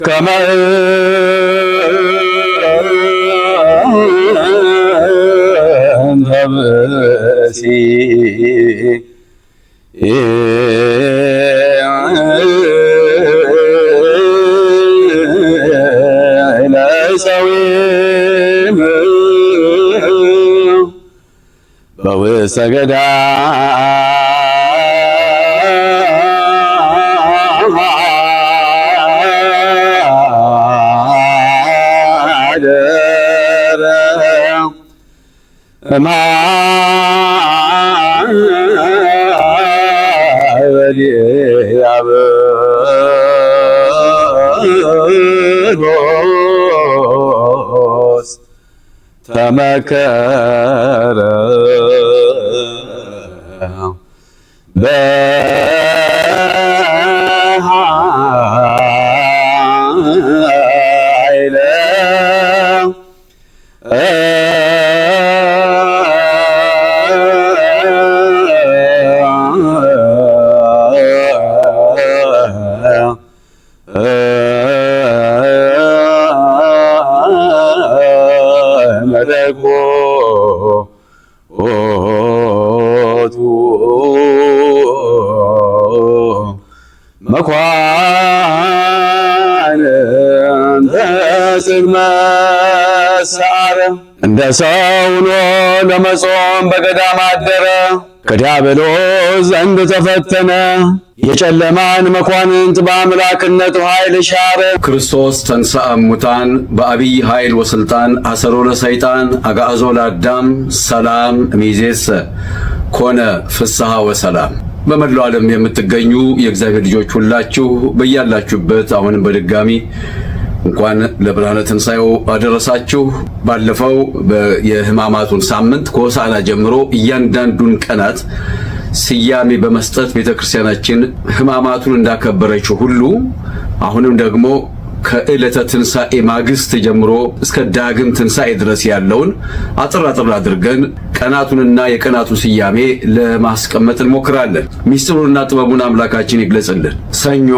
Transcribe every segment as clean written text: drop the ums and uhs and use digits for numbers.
ከመ እንተ ብእሲ ለሰዊም በውስተ ገዳም ማዕበል ተመከረ በኃይለ መለኮቱ መኳንንተ ጽልመት ሰዓረ። እንደ ሰው ሆኖ ለመጾም በገዳም አደረ። ከዲያብሎስ ዘንድ ተፈተነ። የጨለማን መኳንንት በአምላክነቱ ኃይል ሻረ። ክርስቶስ ተንሥአ እሙታን በአቢይ ኃይል ወስልጣን፣ አሰሮ ለሰይጣን፣ አግዓዞ ለአዳም፣ ሰላም እምይእዜሰ ኮነ ፍስሐ ወሰላም። በመላው ዓለም የምትገኙ የእግዚአብሔር ልጆች ሁላችሁ በያላችሁበት አሁንም በድጋሚ እንኳን ለብርሃነ ትንሣኤው አደረሳችሁ። ባለፈው የሕማማቱን ሳምንት ከሆሳዕና ጀምሮ እያንዳንዱን ቀናት ስያሜ በመስጠት ቤተክርስቲያናችን ሕማማቱን እንዳከበረችው ሁሉ አሁንም ደግሞ ከዕለተ ትንሣኤ ማግስት ጀምሮ እስከ ዳግም ትንሣኤ ድረስ ያለውን አጥር አጥር አድርገን ቀናቱንና የቀናቱን ስያሜ ለማስቀመጥ እንሞክራለን። ሚስጥሩንና ጥበቡን አምላካችን ይግለጽልን። ሰኞ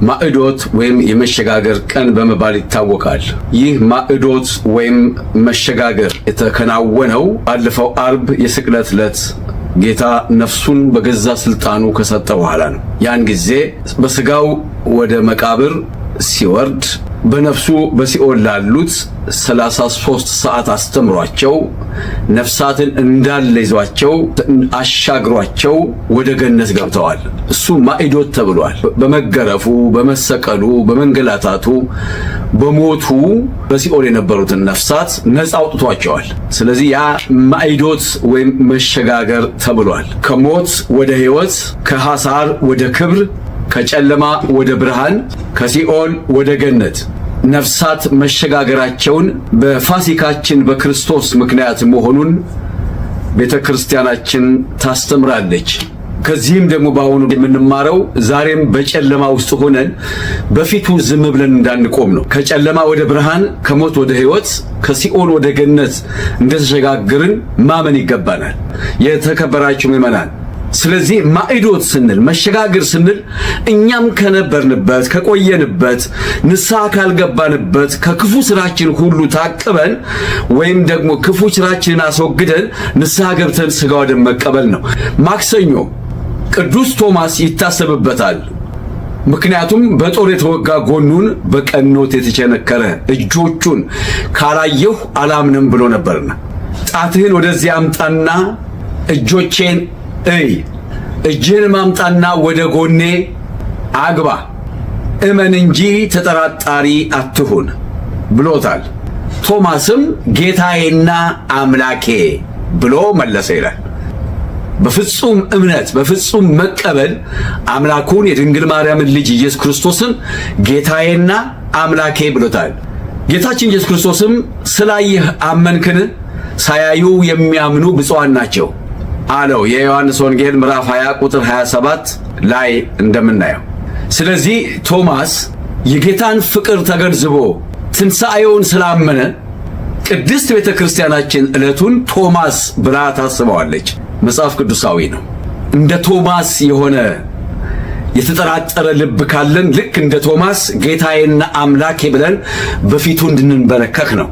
ማዕዶት ወይም የመሸጋገር ቀን በመባል ይታወቃል። ይህ ማዕዶት ወይም መሸጋገር የተከናወነው ባለፈው አርብ የስቅለት ዕለት ጌታ ነፍሱን በገዛ ስልጣኑ ከሰጠ በኋላ ነው። ያን ጊዜ በስጋው ወደ መቃብር ሲወርድ በነፍሱ በሲኦል ላሉት 33 ሰዓት አስተምሯቸው ነፍሳትን እንዳለ ይዟቸው አሻግሯቸው ወደ ገነት ገብተዋል። እሱ ማዕዶት ተብሏል። በመገረፉ፣ በመሰቀሉ፣ በመንገላታቱ፣ በሞቱ በሲኦል የነበሩትን ነፍሳት ነፃ አውጥቷቸዋል። ስለዚህ ያ ማዕዶት ወይም መሸጋገር ተብሏል። ከሞት ወደ ሕይወት፣ ከሐሳር ወደ ክብር፣ ከጨለማ ወደ ብርሃን፣ ከሲኦል ወደ ገነት ነፍሳት መሸጋገራቸውን በፋሲካችን በክርስቶስ ምክንያት መሆኑን ቤተ ክርስቲያናችን ታስተምራለች። ከዚህም ደግሞ በአሁኑ የምንማረው ዛሬም በጨለማ ውስጥ ሆነን በፊቱ ዝም ብለን እንዳንቆም ነው። ከጨለማ ወደ ብርሃን፣ ከሞት ወደ ሕይወት፣ ከሲኦል ወደ ገነት እንደተሸጋገርን ማመን ይገባናል። የተከበራችሁ ምዕመናን፣ ስለዚህ ማዕዶት ስንል፣ መሸጋገር ስንል እኛም ከነበርንበት፣ ከቆየንበት፣ ንስሐ ካልገባንበት ከክፉ ስራችን ሁሉ ታቅበን ወይም ደግሞ ክፉ ስራችንን አስወግደን ንስሐ ገብተን ስጋ ወደም መቀበል ነው። ማክሰኞ ቅዱስ ቶማስ ይታሰብበታል። ምክንያቱም በጦር የተወጋ ጎኑን በቀኖት የተቸነከረ እጆቹን ካላየሁ አላምንም ብሎ ነበርና፣ ጣትህን ወደዚህ አምጣና እጆቼን እይ፣ እጅህን ማምጣና ወደ ጎኔ አግባ፣ እመን እንጂ ተጠራጣሪ አትሁን ብሎታል። ቶማስም ጌታዬና አምላኬ ብሎ መለሰ ይላል። በፍጹም እምነት በፍጹም መቀበል አምላኩን የድንግል ማርያምን ልጅ ኢየሱስ ክርስቶስን ጌታዬና አምላኬ ብሎታል። ጌታችን ኢየሱስ ክርስቶስም ስላየህ አመንክን? ሳያዩ የሚያምኑ ብፁዓን ናቸው አለው። የዮሐንስ ወንጌል ምዕራፍ 20 ቁጥር 27 ላይ እንደምናየው። ስለዚህ ቶማስ የጌታን ፍቅር ተገንዝቦ ትንሣኤውን ስላመነ ቅድስት ቤተ ክርስቲያናችን ዕለቱን ቶማስ ብላ ታስበዋለች። መጽሐፍ ቅዱሳዊ ነው። እንደ ቶማስ የሆነ የተጠራጠረ ልብ ካለን ልክ እንደ ቶማስ ጌታዬና አምላኬ ብለን በፊቱ እንድንበረከክ ነው።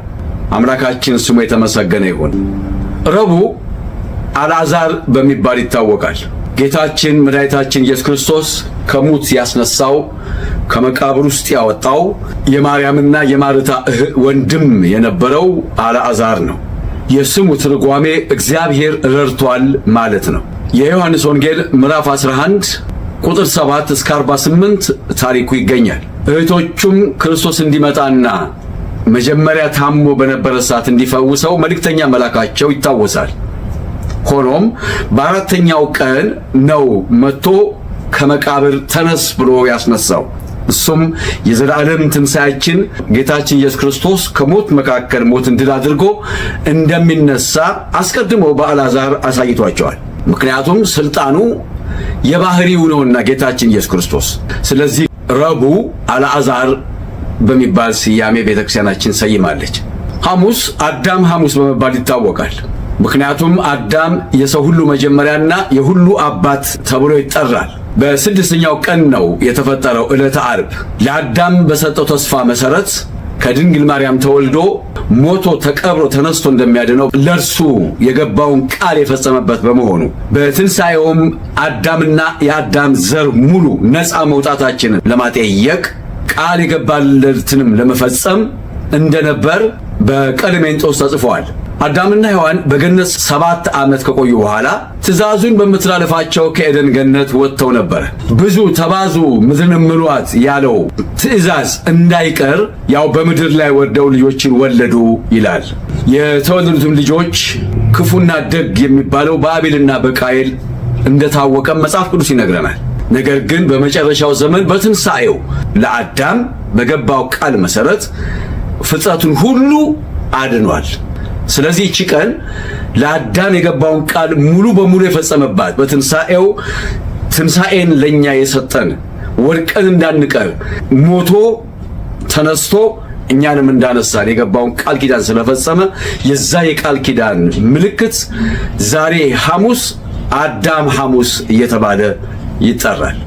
አምላካችን ስሙ የተመሰገነ ይሁን። ረቡዕ አልዓዛር በሚባል ይታወቃል። ጌታችን መድኃኒታችን ኢየሱስ ክርስቶስ ከሙት ያስነሳው፣ ከመቃብር ውስጥ ያወጣው፣ የማርያምና የማርታ ወንድም የነበረው አልዓዛር ነው። የስሙ ትርጓሜ እግዚአብሔር ረድቷል ማለት ነው። የዮሐንስ ወንጌል ምዕራፍ 11 ቁጥር 7 እስከ 48 ታሪኩ ይገኛል። እህቶቹም ክርስቶስ እንዲመጣና መጀመሪያ ታሞ በነበረ ሰዓት እንዲፈውሰው መልእክተኛ መላካቸው ይታወሳል። ሆኖም በአራተኛው ቀን ነው መጥቶ ከመቃብር ተነስ ብሎ ያስነሳው። እሱም የዘላለም ትንሣኤያችን ጌታችን ኢየሱስ ክርስቶስ ከሞት መካከል ሞትን ድል አድርጎ እንደሚነሳ አስቀድሞ በአልዓዛር አሳይቷቸዋል። ምክንያቱም ስልጣኑ የባህሪው ነውና ጌታችን ኢየሱስ ክርስቶስ። ስለዚህ ረቡዕ አልዓዛር በሚባል ስያሜ ቤተክርስቲያናችን ሰይማለች። ሐሙስ አዳም ሐሙስ በመባል ይታወቃል። ምክንያቱም አዳም የሰው ሁሉ መጀመሪያና የሁሉ አባት ተብሎ ይጠራል። በስድስተኛው ቀን ነው የተፈጠረው ዕለተ ዓርብ። ለአዳም በሰጠው ተስፋ መሰረት ከድንግል ማርያም ተወልዶ፣ ሞቶ፣ ተቀብሮ፣ ተነስቶ እንደሚያድነው ለእርሱ የገባውን ቃል የፈጸመበት በመሆኑ፣ በትንሣኤውም አዳምና የአዳም ዘር ሙሉ ነፃ መውጣታችንን ለማጠየቅ ቃል የገባለትንም ለመፈጸም እንደነበር በቀሌምንጦስ ተጽፏል። አዳምና ሔዋን በገነት 7 ዓመት ከቆዩ በኋላ ትእዛዙን በመተላለፋቸው ከኤደን ገነት ወጥተው ነበር። ብዙ ተባዙ፣ ምድርን ምሏት ያለው ትእዛዝ እንዳይቀር ያው በምድር ላይ ወርደው ልጆችን ወለዱ ይላል። የተወለዱትም ልጆች ክፉና ደግ የሚባለው በአቤልና በቃየል እንደታወቀ መጽሐፍ ቅዱስ ይነግረናል። ነገር ግን በመጨረሻው ዘመን በትንሣኤው ለአዳም በገባው ቃል መሰረት ፍጥረቱን ሁሉ አድኗል። ስለዚህ ይቺ ቀን ለአዳም የገባውን ቃል ሙሉ በሙሉ የፈጸመባት፣ በትንሣኤው ትንሣኤን ለኛ የሰጠን፣ ወድቀን እንዳንቀር ሞቶ ተነስቶ እኛንም እንዳነሳን የገባውን ቃል ኪዳን ስለፈጸመ የዛ የቃል ኪዳን ምልክት ዛሬ ሐሙስ አዳም ሐሙስ እየተባለ ይጠራል።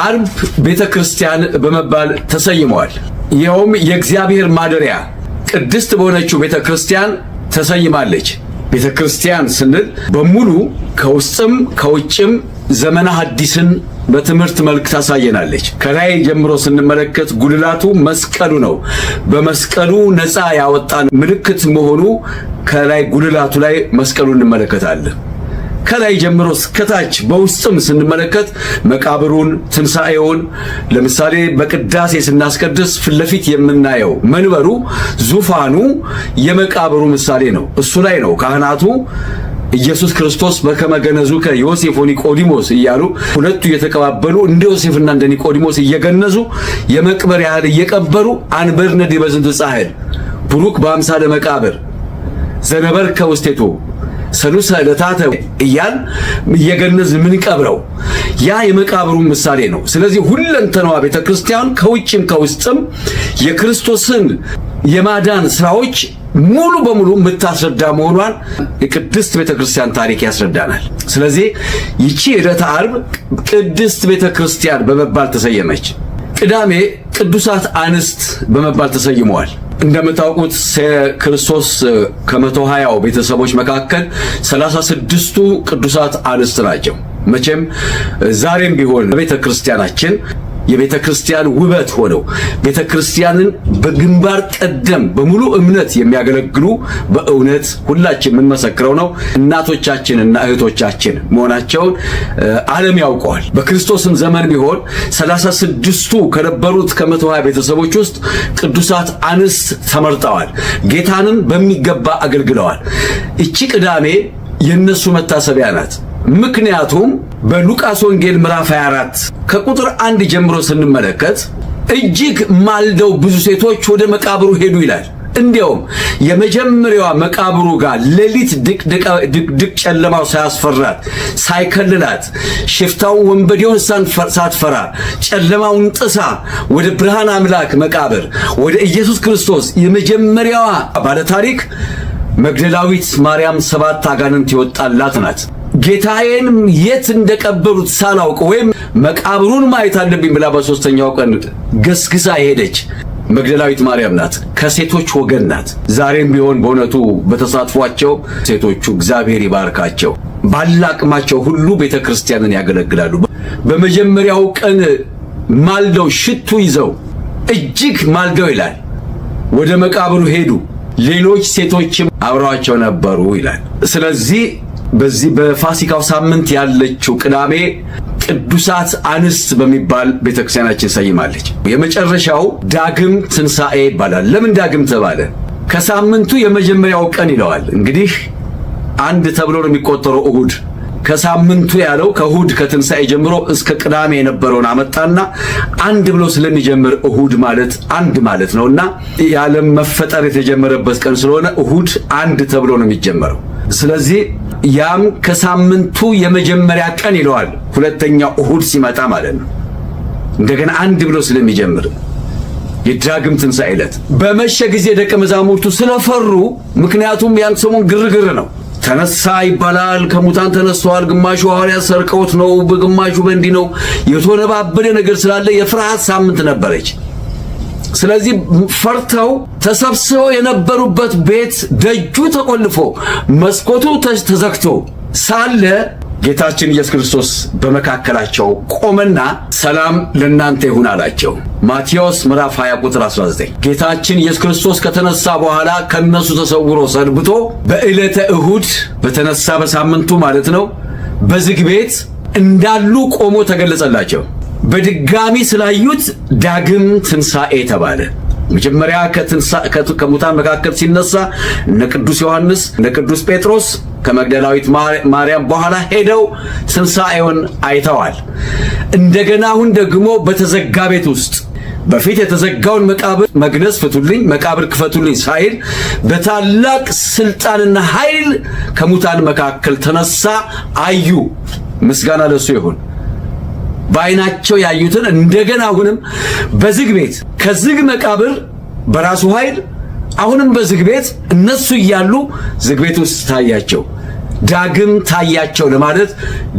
አርብ ቤተ ክርስቲያን በመባል ተሰይመዋል። ይኸውም የእግዚአብሔር ማደሪያ ቅድስት በሆነችው ቤተ ክርስቲያን ተሰይማለች። ቤተ ክርስቲያን ስንል በሙሉ ከውስጥም ከውጭም ዘመነ ሐዲስን በትምህርት መልክ ታሳየናለች። ከላይ ጀምሮ ስንመለከት ጉልላቱ መስቀሉ ነው። በመስቀሉ ነፃ ያወጣን ምልክት መሆኑ ከላይ ጉልላቱ ላይ መስቀሉ እንመለከታለን። ከላይ ጀምሮ እስከታች በውስጥም ስንመለከት መቃብሩን፣ ትንሣኤውን፣ ለምሳሌ በቅዳሴ ስናስቀድስ ፊት ለፊት የምናየው መንበሩ፣ ዙፋኑ የመቃብሩ ምሳሌ ነው። እሱ ላይ ነው ካህናቱ ኢየሱስ ክርስቶስ በከመ ገነዙከ ዮሴፍ ወኒቆዲሞስ እያሉ ሁለቱ እየተቀባበሉ እንደ ዮሴፍና እንደ ኒቆዲሞስ እየገነዙ፣ የመቅበር ያህል እየቀበሩ፣ አንበርነ ዲበ ዝንቱ ጻሕል ቡሩክ በአምሳለ መቃብር ዘነበርከ ውስቴቱ ሰሉሰ ዕለታተ እያልን እየገነዝን የምንቀብረው ያ የመቃብሩ ምሳሌ ነው። ስለዚህ ሁለንተናዋ ቤተክርስቲያን ከውጭም ከውስጥም የክርስቶስን የማዳን ስራዎች ሙሉ በሙሉ የምታስረዳ መሆኗን የቅድስት ቤተክርስቲያን ታሪክ ያስረዳናል። ስለዚህ ይቺ ዕለተ ዓርብ ቅድስት ቤተክርስቲያን በመባል ተሰየመች። ቅዳሜ ቅዱሳት አንስት በመባል ተሰይመዋል። እንደምታውቁት ክርስቶስ ከ120ው ቤተሰቦች መካከል 36ቱ ቅዱሳት አንስት ናቸው። መቼም ዛሬም ቢሆን በቤተ ክርስቲያናችን የቤተ ክርስቲያን ውበት ሆነው ቤተ ክርስቲያንን በግንባር ቀደም በሙሉ እምነት የሚያገለግሉ፣ በእውነት ሁላችን የምንመሰክረው ነው፣ እናቶቻችንና እህቶቻችን መሆናቸውን ዓለም ያውቀዋል። በክርስቶስም ዘመን ቢሆን 36ቱ ከነበሩት ከ120 ቤተሰቦች ውስጥ ቅዱሳት አንስት ተመርጠዋል። ጌታንም በሚገባ አገልግለዋል። እቺ ቅዳሜ የነሱ መታሰቢያ ናት። ምክንያቱም በሉቃስ ወንጌል ምዕራፍ 24 ከቁጥር 1 ጀምሮ ስንመለከት እጅግ ማልደው ብዙ ሴቶች ወደ መቃብሩ ሄዱ ይላል። እንዲያውም የመጀመሪያዋ መቃብሩ ጋር ሌሊት ድቅድቅ ጨለማው ሳያስፈራት፣ ሳይከልላት፣ ሽፍታውን ወንበዴውን ሳትፈራ፣ ጨለማውን ጥሳ ወደ ብርሃን አምላክ መቃብር ወደ ኢየሱስ ክርስቶስ የመጀመሪያዋ ባለታሪክ መግደላዊት ማርያም ሰባት አጋንንት የወጣላት ናት። ጌታዬን የት እንደቀበሩት ሳላውቅ ወይም መቃብሩን ማየት አለብኝ ብላ በሦስተኛው ቀን ገስግሳ ሄደች። መግደላዊት ማርያም ናት። ከሴቶች ወገን ናት። ዛሬም ቢሆን በእውነቱ በተሳትፏቸው ሴቶቹ እግዚአብሔር ይባርካቸው። ባላቅማቸው ሁሉ ቤተ ክርስቲያንን ያገለግላሉ። በመጀመሪያው ቀን ማልደው ሽቱ ይዘው እጅግ ማልደው ይላል ወደ መቃብሩ ሄዱ። ሌሎች ሴቶችም አብረዋቸው ነበሩ ይላል። ስለዚህ በዚህ በፋሲካው ሳምንት ያለችው ቅዳሜ ቅዱሳት አንስት በሚባል ቤተክርስቲያናችን ሰይማለች። የመጨረሻው ዳግም ትንሣኤ ይባላል። ለምን ዳግም ተባለ? ከሳምንቱ የመጀመሪያው ቀን ይለዋል። እንግዲህ አንድ ተብሎ ነው የሚቆጠረው እሁድ። ከሳምንቱ ያለው ከእሁድ ከትንሣኤ ጀምሮ እስከ ቅዳሜ የነበረውን አመጣና አንድ ብሎ ስለሚጀምር እሁድ ማለት አንድ ማለት ነውና የዓለም መፈጠር የተጀመረበት ቀን ስለሆነ እሁድ አንድ ተብሎ ነው የሚጀመረው። ስለዚህ ያም ከሳምንቱ የመጀመሪያ ቀን ይለዋል። ሁለተኛው እሁድ ሲመጣ ማለት ነው። እንደገና አንድ ብሎ ስለሚጀምር የዳግም ትንሣኤ ዕለት በመሸ ጊዜ ደቀ መዛሙርቱ ስለፈሩ፣ ምክንያቱም ያን ሰሞን ግርግር ነው። ተነሳ ይባላል፣ ከሙታን ተነስተዋል፣ ግማሹ ሐዋርያት ሰርቀውት ነው፣ በግማሹ በእንዲህ ነው፣ የተወነባበደ ነገር ስላለ የፍርሃት ሳምንት ነበረች። ስለዚህ ፈርተው ተሰብስበው የነበሩበት ቤት ደጁ ተቆልፎ መስኮቱ ተዘግቶ ሳለ ጌታችን ኢየሱስ ክርስቶስ በመካከላቸው ቆመና ሰላም ለእናንተ ይሁን አላቸው። ማቴዎስ ምዕራፍ 20 ቁጥር 19። ጌታችን ኢየሱስ ክርስቶስ ከተነሳ በኋላ ከነሱ ተሰውሮ ሰንብቶ በዕለተ እሁድ በተነሳ በሳምንቱ ማለት ነው በዝግ ቤት እንዳሉ ቆሞ ተገለጸላቸው። በድጋሚ ስላዩት ዳግም ትንሣኤ ተባለ። መጀመሪያ ከሙታን መካከል ሲነሳ እነ ቅዱስ ዮሐንስ እነ ቅዱስ ጴጥሮስ ከመግደላዊት ማርያም በኋላ ሄደው ትንሣኤውን አይተዋል። እንደገና አሁን ደግሞ በተዘጋ ቤት ውስጥ በፊት የተዘጋውን መቃብር መግነዝ ፍቱልኝ፣ መቃብር ክፈቱልኝ ሳይል በታላቅ ስልጣንና ኃይል ከሙታን መካከል ተነሳ፣ አዩ። ምስጋና ለሱ ይሁን። በዓይናቸው ያዩትን እንደገና አሁንም በዝግ ቤት ከዝግ መቃብር በራሱ ኃይል አሁንም በዝግ ቤት እነሱ እያሉ ዝግ ቤት ውስጥ ታያቸው፣ ዳግም ታያቸው ለማለት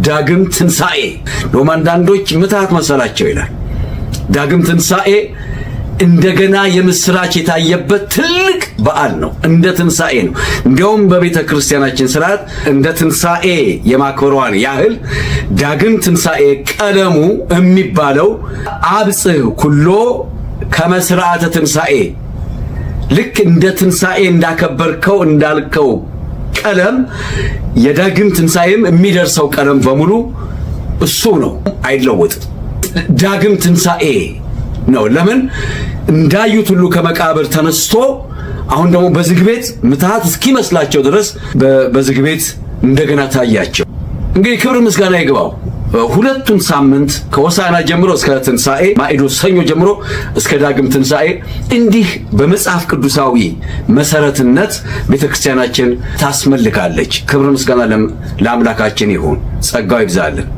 ዳግም ትንሣኤ። እንደውም አንዳንዶች ምትሃት መሰላቸው ይላል። ዳግም ትንሣኤ እንደገና የምስራች የታየበት ትልቅ በዓል ነው። እንደ ትንሣኤ ነው። እንዲያውም በቤተ ክርስቲያናችን ስርዓት እንደ ትንሣኤ የማክበሯን ያህል ዳግም ትንሣኤ ቀለሙ የሚባለው አብጽሕ ኩሎ ከመስርዓተ ትንሣኤ፣ ልክ እንደ ትንሣኤ እንዳከበርከው እንዳልከው ቀለም የዳግም ትንሣኤም የሚደርሰው ቀለም በሙሉ እሱ ነው፣ አይለወጥም። ዳግም ትንሣኤ ነው። ለምን እንዳዩት ሁሉ ከመቃብር ተነስቶ አሁን ደግሞ በዝግ ቤት ምትሃት እስኪመስላቸው ድረስ በዝግ ቤት እንደገና ታያቸው። እንግዲህ ክብር ምስጋና ይግባው። ሁለቱን ሳምንት ከሆሳዕና ጀምሮ እስከ ትንሣኤ፣ ማዕዶት ሰኞ ጀምሮ እስከ ዳግም ትንሣኤ እንዲህ በመጽሐፍ ቅዱሳዊ መሰረትነት ቤተክርስቲያናችን ታስመልካለች። ክብር ምስጋና ለአምላካችን ይሁን። ጸጋው ይብዛልን።